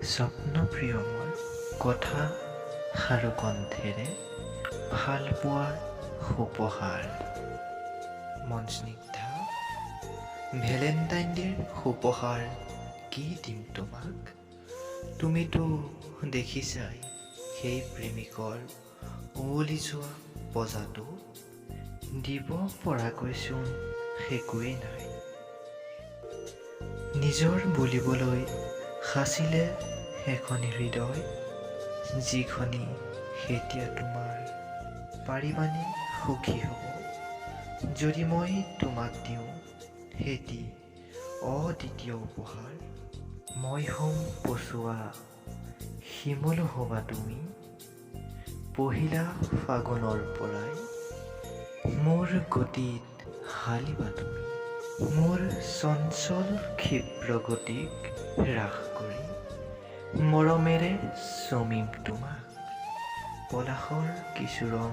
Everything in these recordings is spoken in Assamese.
স্বপ্নপ্ৰিয়মৰ কথা আৰু কণ্ঠেৰে ভালপোৱাৰ উপহাৰ। মনস্নিগ্ধা, ভেলেণ্টাইন ডে'ৰ উপহাৰ কি দিম তোমাক? তুমিতো দেখিছাই সেই প্ৰেমিকৰ উৱলি যোৱা পঁজাটো। দিব পৰাকৈচোন একোৱেই নাই। নিজৰ বুলিবলৈ সাঁচিলে এখনি হৃদয়, যিখনি এতিয়া তোমাৰ। পাৰিবানে সুখী হ'ব যদি মই তোমাক দিওঁ এটি অদ্বিতীয় উপহাৰ? মই হ'ম পচোৱা শিমলু, হ'বা তুমি পহিলা ফাগুনৰ পৰাই। মোৰ গতিত হালিবা তুমি, মোৰ চঞ্চল ক্ষিপ্ৰ গতিক হ্ৰাস কৰি মৰমেৰে চুমিম তোমাক। পলাশৰ কিছু ৰং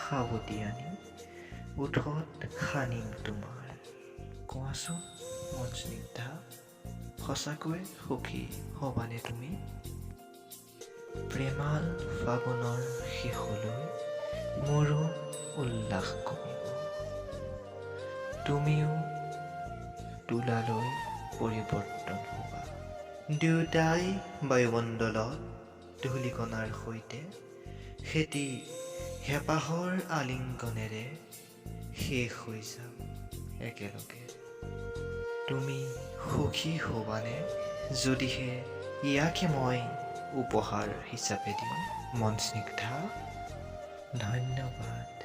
সাৱটি আনি ওঁঠত সানিম তোমাৰ। কোৱাচোন মনস্নিগ্ধা, সঁচাকৈ সুখী হ'বানে তুমি? প্ৰেমাল ফাগুনৰ শেষলৈ মোৰো উল্লাস কমিব, তুমিও তুলালৈ পৰিৱৰ্তন হ'বা। দুয়োটাই বায়ুমণ্ডলত ধূলিকণাৰ সৈতে সেটি হেঁপাহৰ আলিংগনেৰে শেষ হৈ যাম একেলগে। তুমি সুখী হ'বানে যদিহে ইয়াকে মই উপহাৰ হিচাপে দিওঁ, মনস্নিগ্ধা? ধন্যবাদ।